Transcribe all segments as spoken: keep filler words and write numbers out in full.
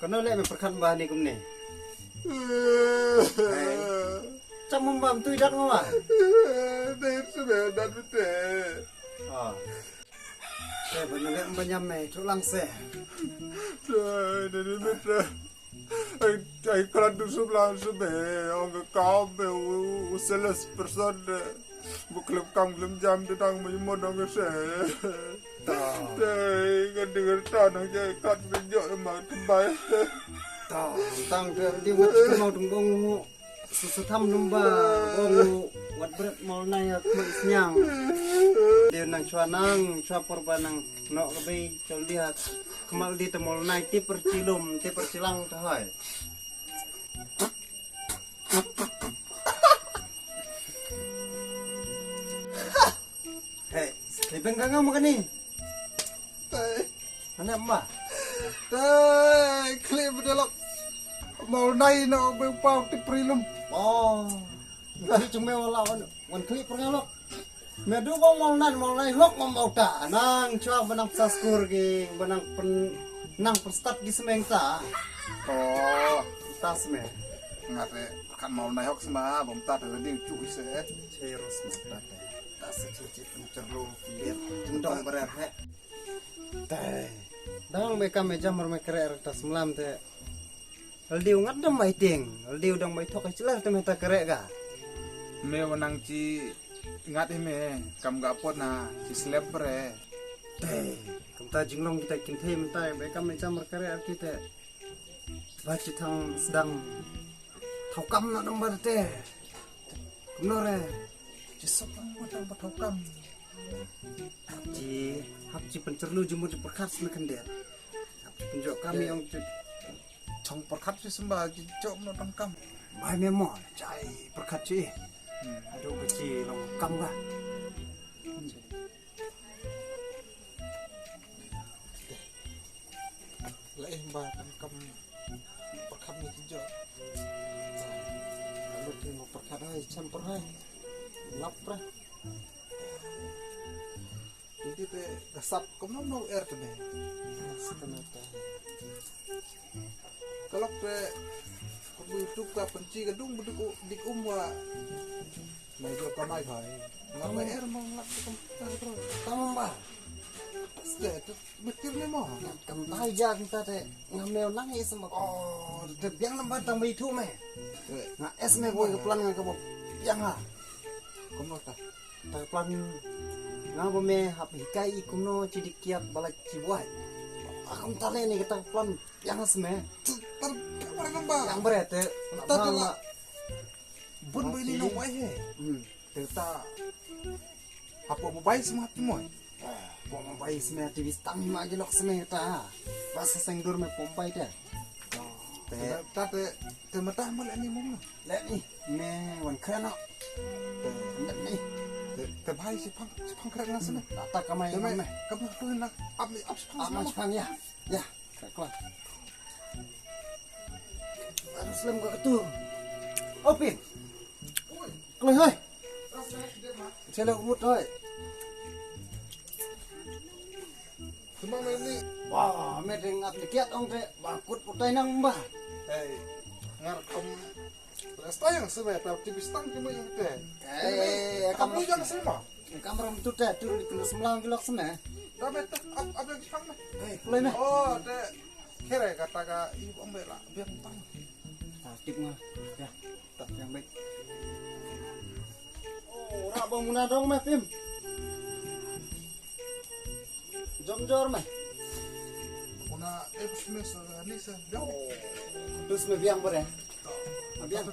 Mano leh me pyrkhat ba ni kumne? Cham mum bam tu idat ngwa. Dei sebe dat bete. Ah. Te ba nang em ba nyam me tu lang se. Dei dei bete. Ai ai kala tu sub lang sebe. Ong ka kau be u sales person de. Bu klem kam klem jam de dang me mo dong se. Te ka dei ta nang je kat be jo ma tu bai. Ta tang te di wat tu mau tung bong. Susutham numba bong wat bret mol nai ak mul snyang. Dia nang chua nang chua por ba nang nok lebih chol dia kemal di temol nai ti percilum ti percilang te hai. Hei, sleeping ka ngam kani. Tei. Mana ma? Tei, kli bedelok. Mau nai no be pau ti prilum. Oh. Ni cuma wala wan wan kli perngalok. Me du bang mau nai mau nai hok mau mau ta. Nang chua benang pesaskur ki benang pen nang pestat ki semeng ta. Oh, tas me. Ngate kan mau nai hok sema bom ta le ding chu ise. Cheros pestat. Ta se chi chi pyncherlu pyndir. Tendong berer he. Te. Dang me kam me jam me kre er ta semlam te. Aldiu ngat dang mai ting. Aldiu dang mai thok chila te me ta kre ga. Me wanang chi ngat me kam ga pot na chi slep re. Te. Kam ta jinglong kita kin thei me ta me kam me jam me kre er kita. Ba chi thang sdang. Thau kam na dang ba te. Kumno re? Chi sop lang ba tang ba thau kam. Hap chi hap chi pyncherlu jumur chi pyrkhat sna khander. Hap chi pynjok kam ong chi. Chong pyrkhat chi symba chi jok no tang kam. Mai me mo chai pyrkhat chi. Adu ba chi long kam ga. La eh ba kam kam pyrkhat ni ki jok. Lalu ki mo pyrkhat ai cham pyrhai. Lap pra. Ini te gasap kam nom no er te ne. Sekanata. Kalok te kabu YouTube ka penci ka dung bedik u- dik um wa. Mai jo ka mai kai. Ngam er mo ngap te kam. Tam ba. Ste te betir ne mo. Kam tai ja kita te ngam neu nang is mo. Oh, te biang lam ba tang ba itu me. Nga es me ko ka plan nga ka bo. Biang ha. Kumno ta. Ta plan nga ba me hap hikai i kumno chi dik kiat ba la chi buai. Akam tale ni ka ta plan yang sme. Tar tar namba. Yang bere te. Ta ta la. Bun ba ini no wai he. Hmm. Te ta. Hapo mobile sma hap moi. Hapo mobile sma T V stang ma gi lok sma ta. Ba sa seng dur me pompai te. Te ta te te mata mo le ni mum no. Le ni me wan kra no. Te le ni. Te te bhai si phang si phang kra na sma. Ta ta kamai me. Kam tu na ap ni ap si phang sma. Ap si phang ya. Ya. Kla. Harus lem ka ketu. Opin. Kla hai. Chelo mut hai. Cuma ni. Wah, me deng ak dikiat ong te bakut putai nang ba. Hei, ngar kom. Rasta yang sebe ta tipi stang cuma yang te. Eh, kamu yang sebe. Kamram tu te tu di kena semlang gilok sene. Rabe te ap ap lagi pang me. Eh, play me. Oh, te kere kata ka ibu ambe la biang pang. Tip nga. Ya, tak yang baik. Oh, rak bang muna dong me pim. Jom jor me. Muna eh smes ni se. Terus me biang bere. Biang.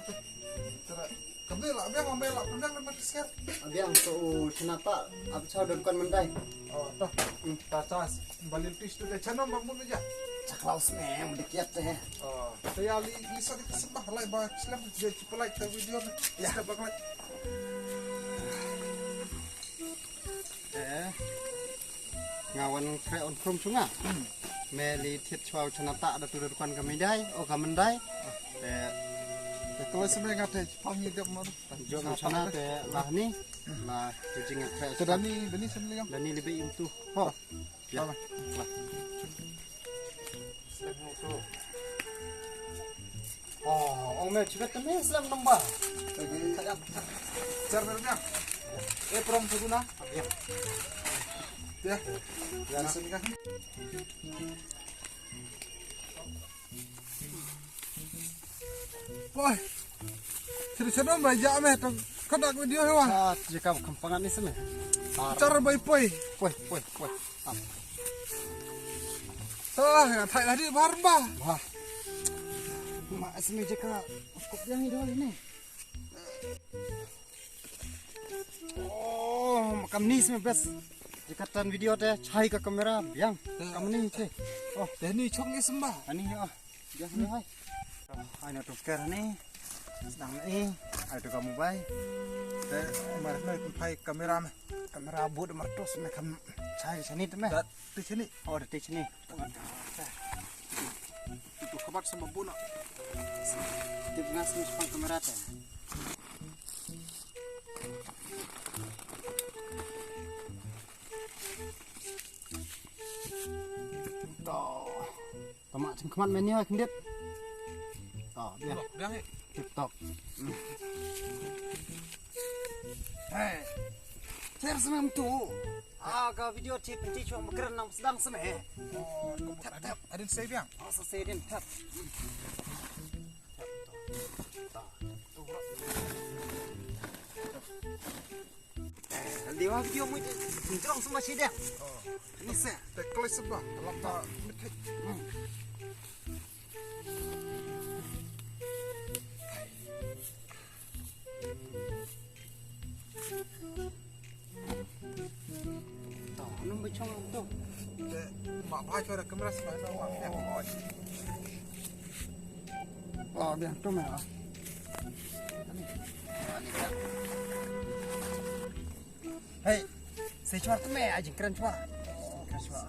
Ka me la biang me la pynang na tisker. Biang to u chnata ap chau don kon mandai. Oh, to. Ta chas. Balil tis tu de chanam ba mun ja. Chak laus me mu de kiat te. Oh, te ya li li sa di sembah lai ba slem je chipalai ta video me. Ya. Step ba lai. Eh. Nga wan kre on krum chunga. Me li thiet chwa u chana ta da tu da kwan ka mindai, o ka mindai. Eh. Te ko se me nga te pang ni dep mo. Jo u chana te lah ni. Lah tu jing nga kre. Te dani dani sem li. Dani li be im tu. Ho. Ya. Lah. Slek mo tu. Oh, ong me chibet te me slam nang ba. Lagi. Jar mer biang. Eh, prom satu na. Ya. Ya. Ya, sini kan. Boy. Sini sini ba ya me to. Kadak video hewa. Ah, jika kampangan ni sini. Jar bai poi. Poi, poi, poi. Ah. Ah, ya thai lagi bar ba. Wah. Ma sini jika. Kop yang ini. Oh, ma kam ni simi best. Jika tan video te chai ka kamera biang. Kam ni te. Oh, te ni chok ni simi ba. Ani oh. Biang ni hai. Ai na to ker ni. Sedang ni. Ai to ka mobile. Te mar na phai kamera me. Kamera bud mar to simi kam chai sini te me. Dat te sini. Oh, dat te sini. Tu khabat sama buna. Tip ngas ni sepang kamera te. To. Tama chim khmat meni ha kendit. To, biang. Biang eh. Tip top. Hey. Share senam tu. Ah, ka video ti penti chuang bekeren nang sedang seme. Oh, tap tap. Adin sei biang. Oh, sa sei din tap. Liwa video mu ti jong semua sidang. Oh. Ni se. Te kloi seba. Lam ta. To, nang bachong to. Te, ma bha chora kamera seba na wa. Oh, biang to me ah. Hey, se chor to me, ajin kren chor. Kren chor.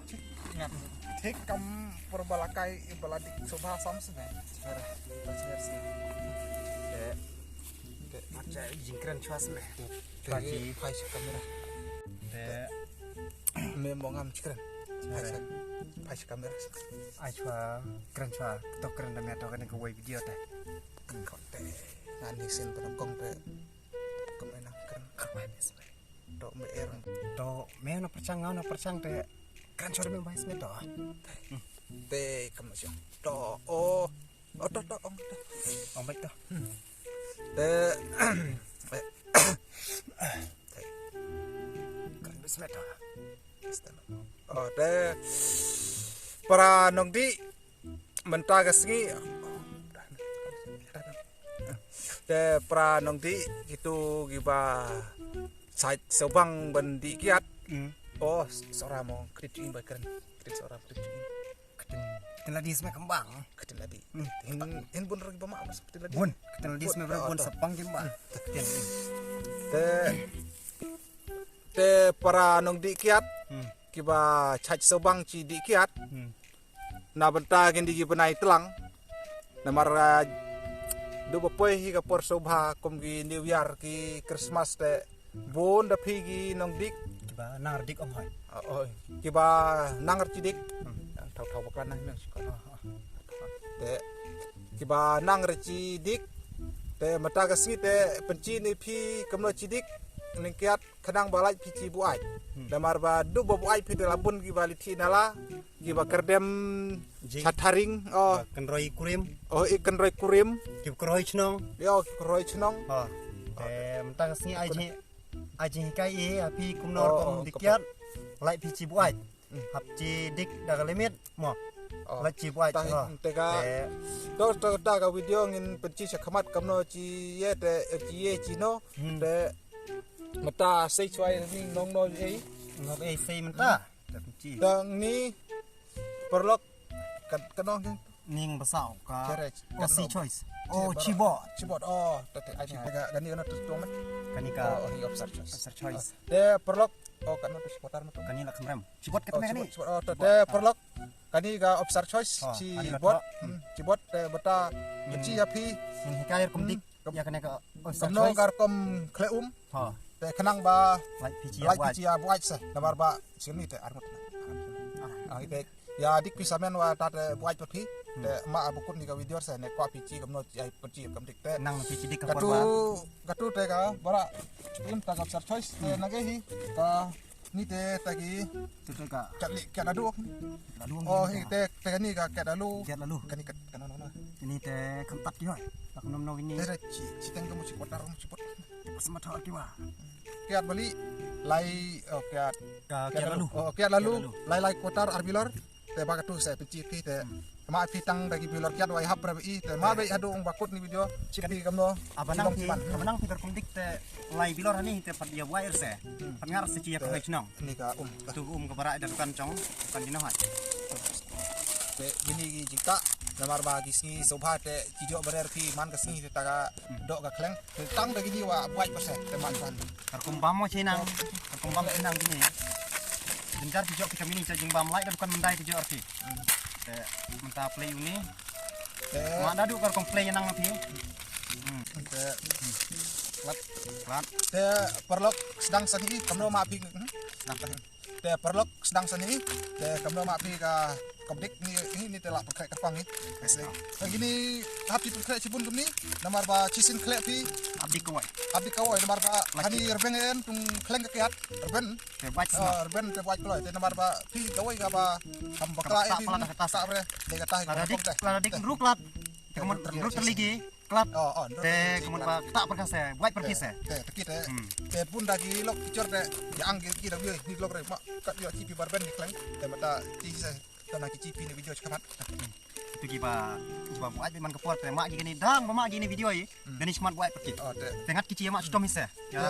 Thik kam por balakai baladik sobha sam sebe. Chor, chor se. Eh. Te, macam jingkren chua sih. Te, phai sha kamera. Te, me mo ngam chikren. Phai sha, phai sha kamera. Ai chua, kren chua, to kren da me to kane ka wei video te. Kau te, ngani sin pernah kong te. Kau main kren. Kau main sih. To me er. To me na perchang ngau na perchang te. Kren chua me bai sih to. Te, kamu siang. To, oh. Oh, to, to, ong, to. Ong baik to. Te, kren bismillah to. Oh, te para nongdih mynta ka sngi. Te para nongdih kitu kiba sait sawbang ban dih kiad. Hmm. Oh, sora mo kredit ing ba kren. Kredit sora kredit ing. Keten, keten ladi sime kembang. Keten ladi. Hmm. Hin, hin bun rugi ba ma mas keten ladi. Bun, keten ladi sime bun, bun sapang kembang. Keten. Te, te para nongdih kiad. Hmm. Kiba chait sobang chi dih kiad. Hmm. Na bynta kin dih ki bnai tlang. Namar, ah, du ba poi hi ka por sobha kum ki New Year ki Christmas te. Bun da phi ki nongdih. Kiba nang dik ong hoi. Oh, oh. Kiba nang chi dik. Hmm. Thau thau bakla nang nang sikon. Ah, ah. Te kiba nang chi dik. Te mynta ka sngi te pynchi ni phi kumno chi dik. Ning kiad khnang ba lait phi chi buaid. Hmm. Namar ba du ba buaid phi te la bun kiba lithi nala. Kiba kerdem chatharing. Oh. Kynroi kurim. Oh, i kynroi kurim. Kiba kynroi chnong. Yo, kiba kynroi chnong. Oh. Te mynta ka sngi ai ji Ai jinghikai i ha phi kumno rukom dih kiad. Lait phi chi buaid. Hap chi dik da ka limit mo. Lait chi buaid. Te ka to to ta ka video ngin pynchi sha khmat kumno chi ye te chi ye chi no. Te mynta sei chwai ni nong no ei. Nong ei sei mynta. Te pynchi. Tang ni paralok ka nong ning basau ka. Correct. O C choice. O chibot. Chibot. Oh, tete ai ni ka gani na tu tu me. Kani ka. Oh, hi officer choice. Officer choice. Te paralok. Oh, kan tu supporter mo tu. Kani la khamrem. Chibot kata me kani. Chibot. Oh, te paralok. Kani ka officer choice. Chibot. Chibot te bata. Chi ya phi. Ni hikai kum dik. Ya kani ka officer choice. Ka rukom khle um. Ha. Te khnang ba. Lait phi chi ya buaid se. Namar ba sini te armut. Ah, ite. Ya dik pisa men wa ta te buaid phi. Te ma ba kut ni ka video se ne kwah phi chi kumno chi ai pynchi kam dik te. Nang phi chi dik ka por ba. Katu, katu te ka bara. Im ta ka sar choice te na ke hi ka ni te ta ki. Tu te ka. Kat li kat adu. Adu. Oh hi te te ka ni ka kat alu. Kat alu. Ka ni kat ka no no no. Ini te kham tat ki hoi. Tak nom no ini. Te chi chi teng ka mu chi kotar mu chi pot. Pas ma thor ki wa. Kiat bali lai oh kiat. Ka kiat lalu. Oh kiat lalu. Kiat lalu. Lai lai kotar ar bilor. Te ba ka tu se pynchi phi te. Ma phi tang da ki bilor kiat wai hap ra i te ma be hadu ong ba kut ni video. Chi phi kam no. Aba nang phi, aba nang phi kar kum dik te lai bilor hani te pat ia wai se. Pat ngar se chi ia ka chnong. Ni ka um. Tu um ka bara da kan chong kan di no hai. Te gini ki jingta namar ba ki sngi sobha te ki jok barer phi man ka sngi te ta ka dok ka khleng. Te tang da gini wa buai pase te man pan. Kar kum bam mo chinang. Kar kum bam chinang gini. Benjar ki jok ki kamini cha jingbam lai da bukan mendai ki jok arti. Te menta play uni. Te ma da du kar kum play nang phi. Te lat lat. Te paralok sdang sani kamno ma phi. Sdang sani. Te paralok sdang sani te kamno ma phi ka komdik ni ni te la pyrkhreh ka pang ni. Te gini hap ti pyrkhreh chibun kumni namar ba chisin khleh phi. Hap dik kawai. Hap dik kawai namar ba hani rebeng en tung khleng ka kiat reben. Te buat sna. Reben te buat kloi te namar ba phi kawai ka ba kam bakla en ta bre. Te ka tahi ka dik la dik ruk lat. Te kamon ruk ligi. Klat. Oh, oh, te kamon ba ta perkase, buat perkise. Te te kit eh. Te pun da ki lok kichor te ya ang ki ki da wi ni lok re ma kat yo chi pi barben ni klang. Te mata chi se ta na ki chi pi ni video chkamat. Tu ki ba ba buat bi man ka por te ma ki ni dang ba ma ki ni video i. Dani chkamat buat perkit. Oh, te. Te ngat ki chi ma chitom hise. Te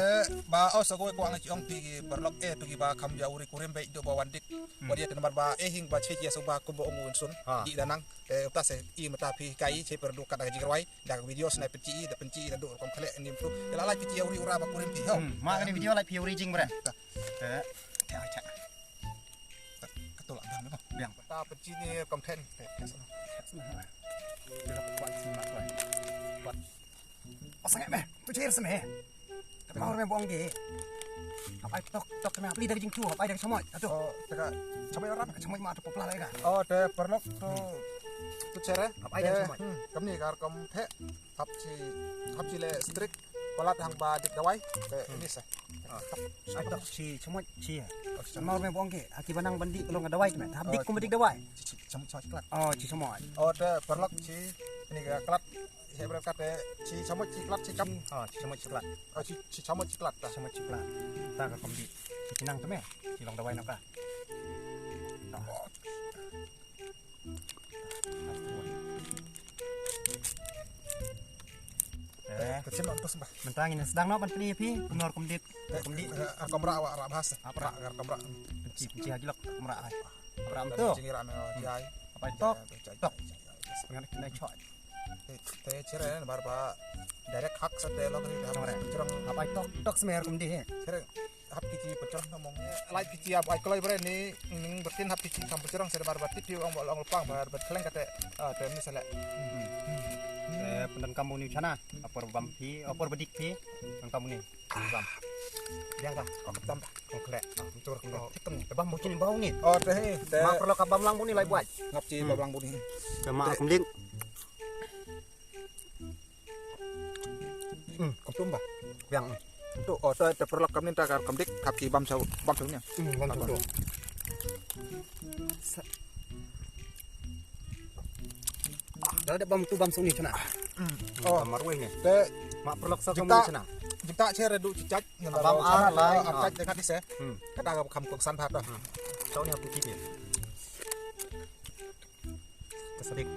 ba oh sa ko ko ang chi ong pi ki berlok eh tu ki ba kam ya uri kurim be do ba wandik. Ba dia te namar ba eh hing ba chi ya so ba kum ba ong un sun. Di danang. Te uta se i mata pi kai che per do kat da ka jigrwai. Da ka video snai pynchi da pynchi da dur kom khlek ni tu. Ila lai pynchi uri ura ba kurim pi. Ho. Ma ka ni video lai pi uri jing bre. Te te ai cha. Ka tu la biang ni ba. Biang. Ta pynchi ni kom then. Te te sana. Te la kuat si ma kuat. Kuat. Pasang me. Tu cher seme. Te mau me bong ge. Apai tok tok me apli da jing tu apai da chamoi. Atu. Oh, te ka chamoi orang. Chamoi ma tu popla lai ka. Oh, te perlok tu tu chere. Apai da chamoi. Kam ni kar kom the. Hap chi hap chi le strik palat hang ba dik dawai. Te ini se. Ai tok chi chamot chi. Chamot me bong ke aki banang bandi long dawai me. Hap dik kum dik dawai. Chi chamot chamot klat. Oh chi chamot. Oh te paralok chi ini ka klat. He bre kate chi chamot chi klat chi kam. Oh chi chamot chi klat. Oh chi chi chamot chi klat ta. Chamot chi klat. Ta ka kom dik. Chi nang te me. Chi long dawai naka. Eh, kecil untuk sembah. Mentang ini sedang nak menteri pi, penor kumdit, kumdit. Ar kamra wa ra bahas. Apa ra? Ar kamra. Penci penci aja lok kamra ai. Kamra tu. Apa itu? Tok. Pengen kena choi. Te chere bar ba direct hak sa te lo ka kamra. Apa itu? Tok semer kumdit. Chere hap kichi pachorong ka mong. Lai kichi ap ai kloi bre ni ning bertin hap kichi kam pachorong sir bar batit yu ong ba long pang bar bat kleng kate. Ah, te ni sele. Eh, pendan kamu ni chana. Apor bam pi, apor bedik pi. Pendan kamu ni. Bam. Biang ka. Kok tam. Kok kle. Tur kok. Bam bucin bau ni. Oh, te ni. Ma perlu ka bam lang bu ni lai buat. Ngap chi bam lang bu ni. Sama aku mending. Hmm, kum tum ba. Biang. Tu oh tu te perlok kam ni ta kar kam dik kap ki bam sau bam sau nya. Hmm, bam sau tu. Dah ada bam tu bam sau ni chana. Hmm. Oh, marwei ni. Te ma perlok sa kam ni chana. Jita che redu chichak. Bam ar lai. Ar chak dengan ise. Hmm. Kata ka kam kok san ba ta. Sau ni aku kipin. Kesedik.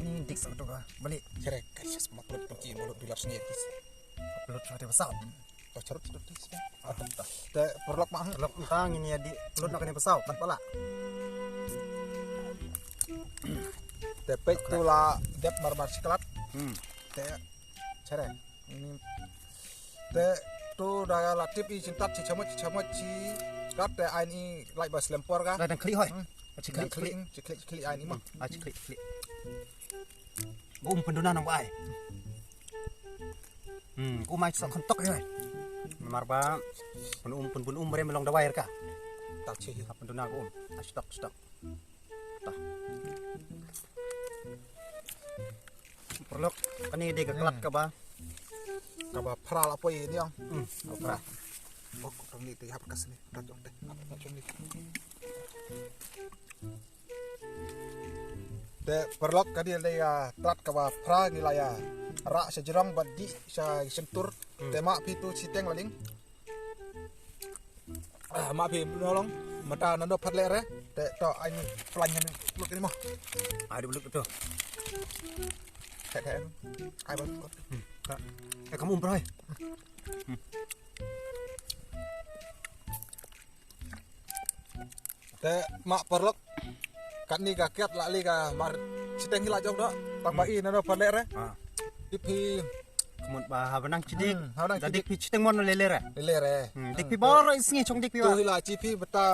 Ini dik satu ka balik. Chere ka sas maklut pergi mulut bilar sendiri. Upload sudah besar. To charut charut. Te perlok mah. Lok tang ini ya di upload nak kena besar. Tempat pala. Te pek tu la dep marmar siklat. Hmm. Te chere. Te tu da la tip i chintat chi chamot chi chamot chi kat te ain i lai ba slempor ka. Dang khli hoi. Chi khli khli chi khli chi khli ain i ma. Ah, chi khli khli. Ba um penduna nang bai. Hmm, ku mai sok kentok ya. Namar ba pun um pun bun um re me long dawai re ka. Ta chi ha pun duna um. Stok stok. Ta. Paralok, kane dei ka klat kaba, kaba phra la poi ni ong. Hmm, phra. Oh, kong ni te hap kas ni. Kat jong te. Hap kat jong ni. Te paralok, kane dei ka klat kaba phra ngi la ïa rah sha jrong bad dih sha shyntur. Hmm. Te ma phi tu shiteng la ling. Ah, ma phi nalong mata nando phat leh re. Te to ai ni plan ni lut ni mo. Ai lut tu. Te te. Ai ba. Hmm. Eh, kamu umproi. Te ma paralok. Katni ka kiat la li ka mar siteng hi la jong do. Tang ba i nano pale re. Ah. Dip hi. Kemut ba ha benang cidik. Hmm, ha benang cidik. Dik hi siteng mon lele re. Lele re. Hmm, dik hi bor i sngi chong dik hi. Tu wa hi la ci phi beta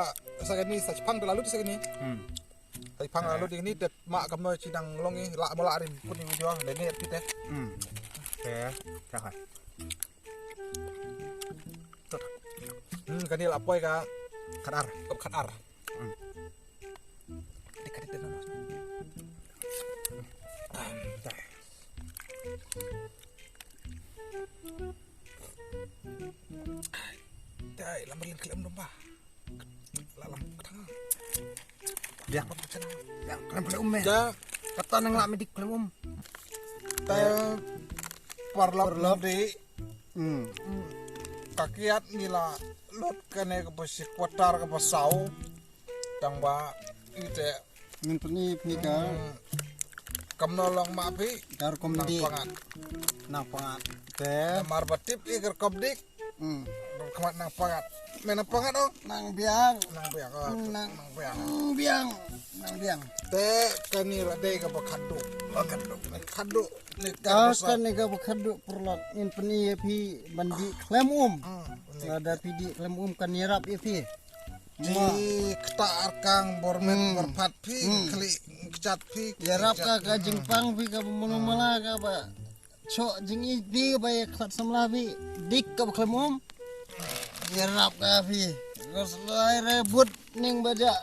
sa kani sa chipang tu lalu sa kani. Hmm. Sa chipang lalu di ni te ma kamno ci dang long i la mo la rin pun ni video lele phi te. Hmm. Te. Ka ha. Hmm, kani la poi ka khatar. Ka khatar. Hmm. Khatar, khatar, khatar. Dai, lam rin khlem dong ba. La lam kthang. Biang. Biang khlem khlem um me. Ja. Kata nang la me dik khlem um. Ta paralok. Paralok. Di. Hmm. Ka kiat ngi la lut kane kaba shi kwatar kaba saw. Tang ba ite. Ngin pyni phi ka. Hmm. Kamno long ma phi. Ka rukom dik. Nang pangat. Nang pangat. Te. Namar ba tip i ka rukom dik. Hmm. Nang khmat nang pangat. Me nang pangat oh. Nang biang. Nang biang oh. Nang biang. Nang biang. Nang biang. Te kani la dei kaba khadduh. Ba khadduh. Khadduh. Ni ka ba saw. Kani kaba khadduh paralok ngin pyni ïa phi ban dih khlem um. Hmm. Lada phi dih khlem um kan ïarap ïa phi. Ji kata arkang bor met bor phat phi khli kjat phi. Ïarap ka ka jingpang phi kaba mano mala kaba. Chok jing i phi kaba ïa khlad samla phi. Dik kaba khlem um. Ïarap ka phi. Ka slai re but ning baja.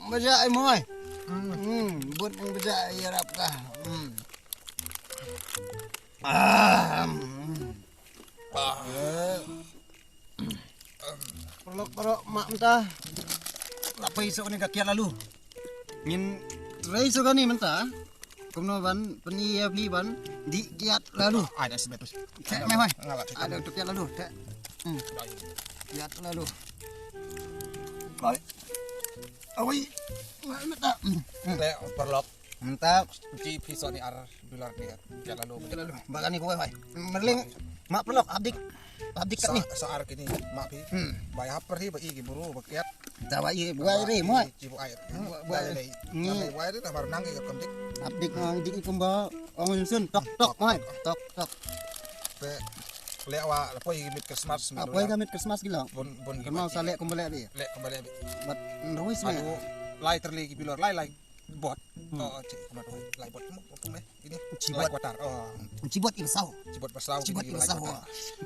Baja ai moi. Hmm, but ning baja ïarap ka. Hmm. Ah. Hmm. Ah. Paralok paralok ma mynta. La poi suk kane ka kiat lalu. Ngin trei suk kane mynta. Kumno ban pyni ïa phi ban dih kiat lalu. Ai da sibet. Te me hoi. Ada tu kiat lalu te. Hmm. Kiat lalu. Ai. Awi. Ma mynta. Hmm. Te paralok. Mynta. Ji phi soni ar dular ni kiat lalu. Kiat lalu. Ba kane ko hoi. Merling. Ma paralok abdik. Abdik kat ni. Sa ar kini ma phi. Hmm. Ba ïa per hi ba i ki buru ba kiat. Ta ba i ba ri mo. Ji bu ai. Ba ri. Ni ba ri ta mar nang ki kam dik. Abdik nang dik kumba ong sun tok tok mo. Tok tok. Pe le wa la poi mit Christmas. Apa ka mit Christmas gila. Bun bun. Kemau sa le kumba le bi. Le kumba le bi. Bat ruis me. Lai terli ki bilor lai lai. Bot. Hmm. Oh, cik, kumat, oh, lai bot, mo, mo, mo, ini. Cibot. Lai kuatar, oh. Cibot ing saw. Cibot basaw, cibot ing saw.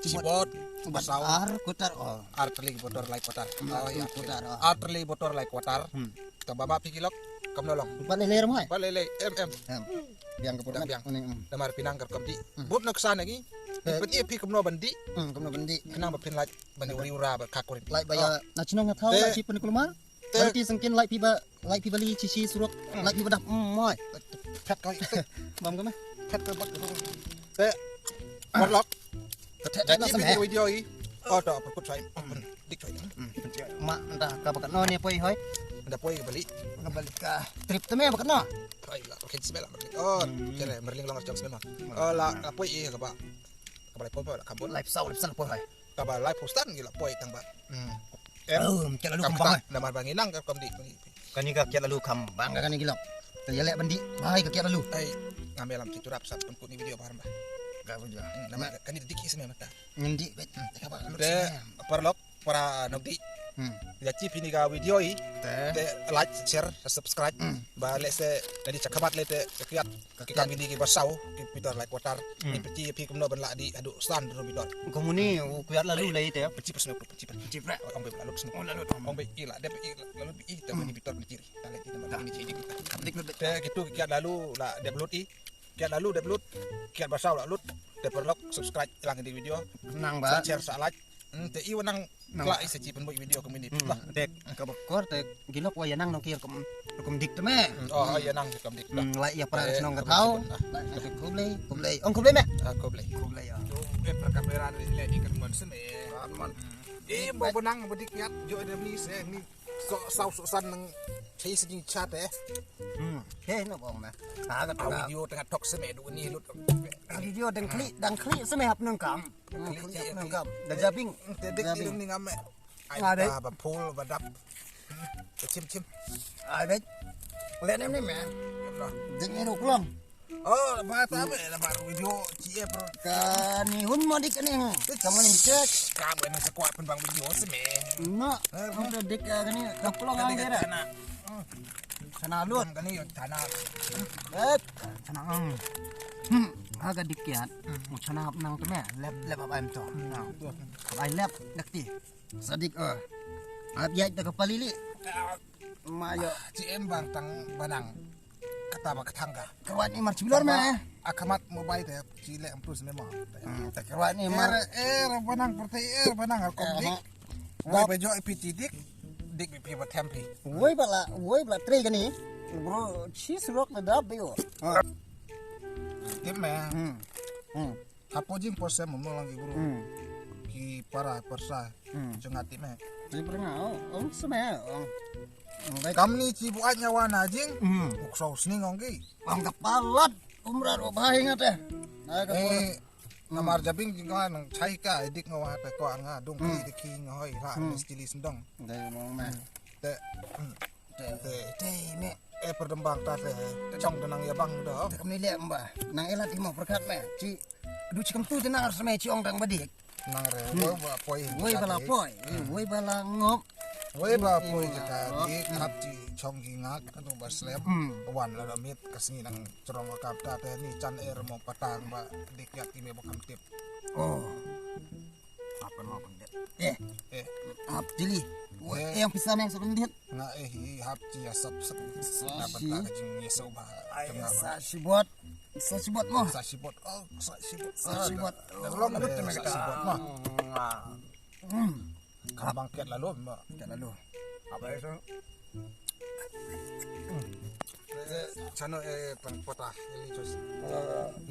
Cibot basaw. Ar kuatar, oh. Ar terli botor lai kuatar. Hmm, oh, ya, kuatar, oh. Ar terli botor lai kuatar. Hmm. Ka baba pi kilok, kam nolong. Empat lele rumah. Empat lele, em, em. Em. Biang ke purmat. Biang. Damar pinang ker kom di. Hmm. Bot nak sana gi. Eh. Peti pi kam no bandi. Hmm, kam no bandi. Kenang ba pin lai bandi uri ura ba kakurin. Lai ba ya, na chinong na thau, lai chi pun kulmar. Te. Bang ti sengkin lai pi ba, lai pi bali chi chi surok, lai pi ba dap, mm, moi. Phet koi. Bam kame. Phet koi bak. Te. Morlok. Te, te, te, video i. Oh, to, apa kut sai. Dik sai. Ma, nda ka bakat no ni poi hoi. Nda poi bali. Ka bali ka trip te me bakat no. Hoi la, kin smela. Oh, kere merling long jam smela. Oh, la, la poi i ka ba. Ka ba lai poi la ka bon. Lai psau, lai psau poi hoi. Ka ba lai postan gila poi tang ba. Hmm. Oh, kiat lalu kam bang. Namar bang inang ka kom di. Kani ka kiat lalu kam bang ka kani gila. Ka ya lek bandi. Bai ka kiat lalu. Ai, ngam lam ci turap sap pun kuni video bar ba. Ka bu ja. Hmm, namar kani dik is me mata. Ngendi bet. Ka ba lalu. Te parlok para nok di. Hmm. Ïa ki phi ni ka video i. Te. Te like, share, subscribe. Hmm. Ba leh se tadi chakhmat leh te kiat. Ka ki kiat. Kam ini ki basaw ki piter like water. Hmm. Ni phi phi kumno ban la di adu san dulu bitor. Kumuni u kiat lalu leh te. Pecip snu pecip. Pecip. Ong be lalu snu. Oh, lalu. Ong be i la de i lalu i te ni bitor ni kiri. Tale ti nama ni kiri. Te kitu kiat lalu la de belut i. Kiat lalu de belut. Kiat basaw la lut. Te paralok subscribe lang di video. Nang ba. Share sa like. Hmm, te i wanang. Nang. Kla i sa chi pynboi video community. Hmm, lah. Dek ka bakor te gilok wa ïa nang nong kir kum kum dik te me. Hmm, oh, ïa nang kum dik. Hmm, lah ïa pra eh, nong ka thau. Lah ïa khublei, khublei. Ong khublei me. Ah, khublei. Khublei ya. Tu eh per kamera ni le ni kan mon sene. Mon. Eh, ba benang ba dik yat jo ada ni se ni. So sau so san nang chai sini chat eh. Hmm. He no bong me. Ha ka video tengah tok sene du ni lut. Video dang klik, dang klik sene hap nang kam. Klik, klik, klik. Da jabing. Te dik ding ni ngam. Ai ba ba pul ba dap. Chim chim. Ai ba. Le nem nem eh. Ding ni ruklong. Oh, ba ta ba la ba video chi e pro. Ka ni hun mo dik ni. Ka mo ni check. Ka mo ni sa kwat pun bang video se me. No. Mo ta dik ka ni ka plong ang dera. Sana lut. Ka ni sana. Eh, sana ang. Hmm, ha ka dik kiat. Mo sana nang te me. Lep lep ba em to. Ai lep dak ti. Sadik eh. Ap yai ta ka palili. Ma yo. Chi em bang tang banang. Kata ba ka thang ka. Kawat ni mar chibilor me. Akamat mobile te chi le ampus me mo. Hmm, ta kawat ni mar. Er er banang perte er banang ko dik. Woi ba jo pi chi dik. Dik pi ba them pi. Woi ba la, woi ba la tre ka ni. Bro, chi surok na dap be yo. Tip me. Hmm. Hmm. Hapo jing por sem mo lang ki bru. Hmm. Ki para persa. Hmm. Jong ati me. Ti pernga oh, oh seme oh. Kam ni chi buat nyawa na jing. Hmm. Uk sau sning ong ki. Ong ka palat umra ro bahai ngat eh. Ai ka eh, namar jabing jing ka nang chai ka edik ngawa te ko anga dong ki de ki ngoi ra mes chili sendong. Dai mo me. Te. Te te me. Eh, perdembang ta te chong te nang ya bang do. Te kami le mba. Nang elat imo perkat me. Chi du chi kam tu te nang arsa me chi ong dang badik. Nang re. Woi ba poi. Woi ba la poi. Woi ba la ngop. Woi ba poi jaka di kap chi chong gi ngak atu ba slem. Wan la mit ka sngi nang chorong ka kap ta te ni chan er mo patang ba dik yak ki me ba kam tip. Oh. Apa mau pendek? Eh, eh, hap jeli. Eh, yang pisah yang sebentar. Nga eh hi hap ji asap sep. Sa na shi. Benta ka jing ye so ba. Ai, sa shibot. Sa shibot mo. Sa shibot. Oh, sa shibot. Sa shibot. Dah long lut te me sa shibot mo. Hmm. Ka bang kiat lalu mo. Kiat lalu. Apa itu? Chano eh pang pota ini jos.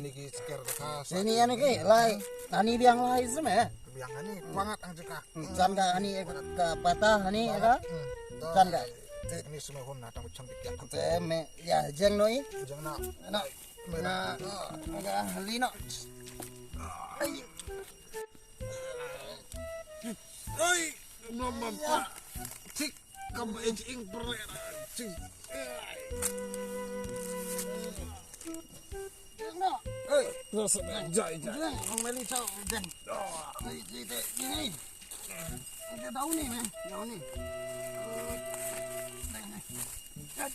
Ni ki sker ka sa. Ini anu ki lai. Ani biang lai seme. Biang ani kuangat ang jeka. Jan ka ani ka pata ani ka. Jan ka. Ini semua hon na tang chang bikia. Te me ya jeng noi. Jeng na. Na. Na. Ka lino. Ai. Oi, mama pa. Tik kam e jing perle. Tik. Oi, rasa jai jai. Ang meli chau den. Oi, di de ni. Ini daun ni men, daun ni.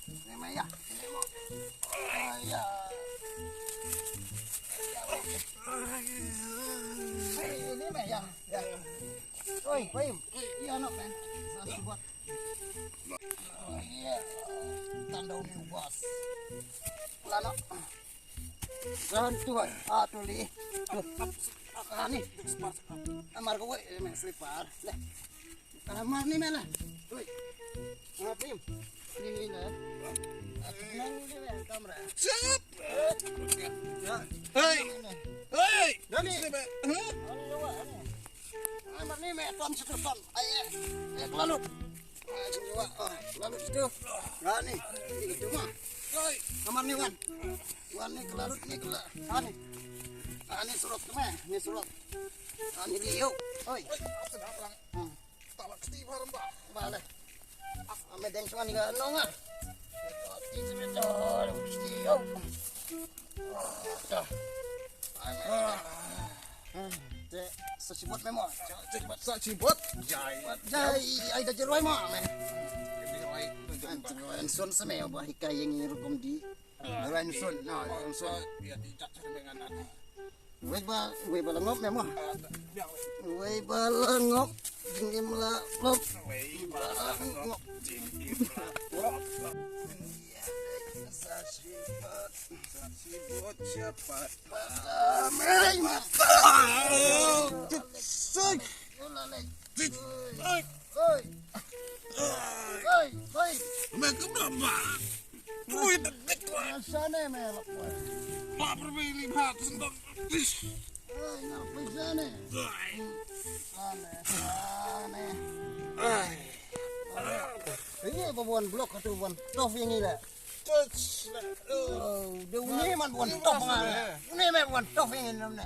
Ni maya. Maya. Ini maya. Oi, Payam. Iya nak men. Sa shibot. Iya. Tandau ni bos. Lano. Ran tu ai. Ah, tu li. Tu. Ah, ni. Amar ko wei men slipar. Leh. Amar ni men lah. Oi. Ngapim? Ni ni lah. Nang ni men kamera. Siap. Ya. Hei. Hei. Dani. Sini, Mek. Hah? Amar ni men tuan satu tuan. Ai eh. Eh, kelalut. Ah, sini wa. Ah, kelalut situ. Nah, ni. Ni gitu mah. Hei. Amar ni wan. Wan ni kelalut ni kela. Ah, ni. Ah, ni surok tu meh. Ni surok. Ah, ni liu. Oi. Oi, apa sedap orang? Hmm. Tawak keti barang ba. Ba le. Ame deng suan ga nong ah. Ti sebeto kesti yo. Ta. Te Sa shibot me mo. Sa shibot, sa shibot. Jai. Jai, ai da jirwai mo me. Jirwai. Jirwai sun sa me ba hikai ïa ngi rukom di. Jirwai sun, no, sun. Ïa di jak sa me ngan. Wei ba, wei ba la ngop me mo. Wei ba la ngop, jingim la lop. Wei ba la ngop, jingim la lop. Sa shibot, sa shibot shapat. Ba la mei mata. Sik. Oi. Oi. Oi. Oi. Me kumra ba. Ui, tak dik wa. Sane me la. Ba perbi li ba sendok. Ai, na pisa ne. Ai. Ane, ane. Ai. Ini ba buan blok atu buan tof ïa ngi la. Touch. Oh, de uni man buan tof ngan. Uni me buan tof ïa ngi nam ne.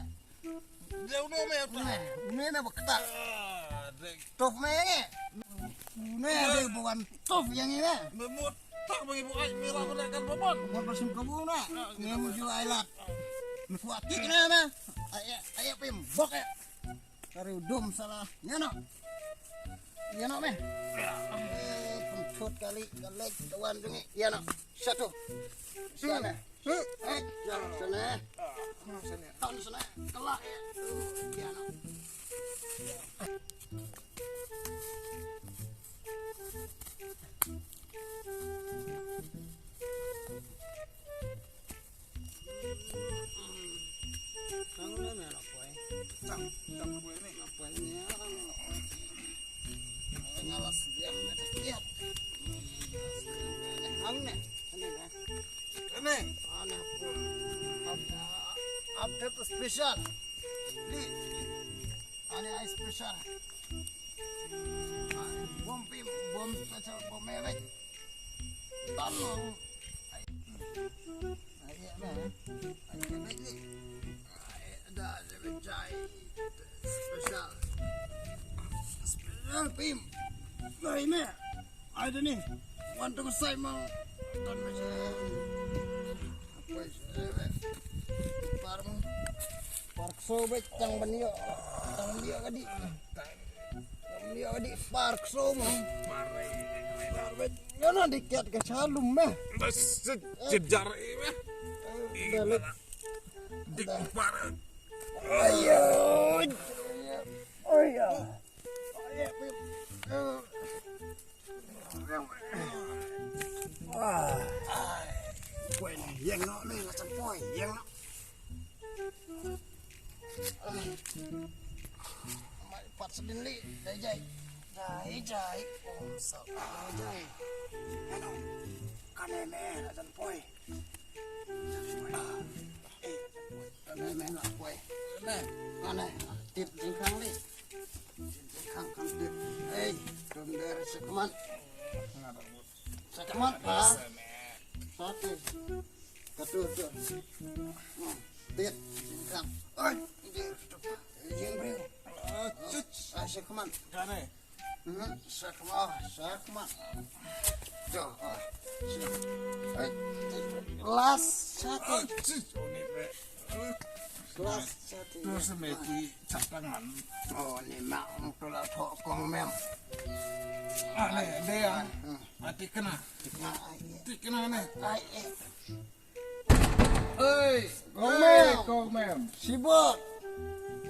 De uni me tof. Uni me bakta. Tof me ïa ngi. Uni de buan tof ïa ngi ne. Me mut tak bagi buat me la buat kan babon. Buat basim kabu ne. Ngi mu ju ai lat. Me kuat tik ne me. Ai ai pim bok ya. Kari udum salah. Ïa no. Ïa no me. Eh, pun chut kali, kali kawan dungi. Ïa no. Satu. Sana. Eh, ïa no sana. Sana sana. Kala. Ïa no. Ang na na poi. Tang, tang poi ni. Na poi ni. Nga la siam na tiap. Ang ne. Ane ne. Ane. Ane poi. Update special. Ni. Ane ai special. Bom pim, bom special, bom mewek. Tang. Ai. Ai, me. Ai, me, me. Ai, da, da, da, jai. Special. Special pim. Ai, me. Ai, da ni. Wan tu sai mang. Don me jai. Apa sih, me? Par mang. Par so be tang ban yo. Tang ban yo kadi. Tang ban yo kadi par so mang. Par be. Ngana di kiat ka shalum me. Bas jejar i me. Balik. Dik para. Ayo. Ayo. Wah. Kuen yang no me ngacang kuen yang no. Mai pat sedin li, jai jai. Jai jai. Om sa jai jai. Ano. Kane me ngacang kuen. Kane me nga poi. Kane. Tip jingkhang li. Tip jingkhang kan tip. Ei, dum der sa khmat. Sa khmat ba. Sa tip. Katu tu. Tip jingkhang. Oi, der tu. Jing briew. Ai sa khmat. Kane. Hmm, sa khmat, sa khmat. Jo, ah. Ai. Last satu. Last satu. Tu semeti cak tangan. Oh, ni mak tu la thok kong mem. Ah, ni dia. Hmm. Mati kena. Tikna ai. Tikna ni. Ai, eh. Hei, kong mem. Kong mem. Shibot.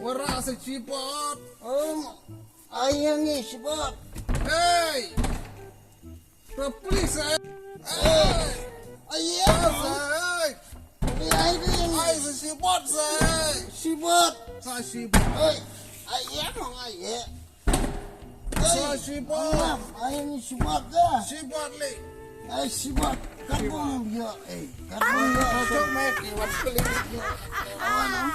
Wara sa shibot. Um, ayang ni shibot. Hei. The police, eh. Hei. Ayang. Hey. Ni ai ni. Ai sa shibot sa. Shibot. Sa shibot. Hei. Ayang, ayang. Sa shibot. Ai ni shibot da. Shibot le. Ai shibot. Kan bom ya. Eh, kan bom ya. Kacau mek iwan kali. Awan.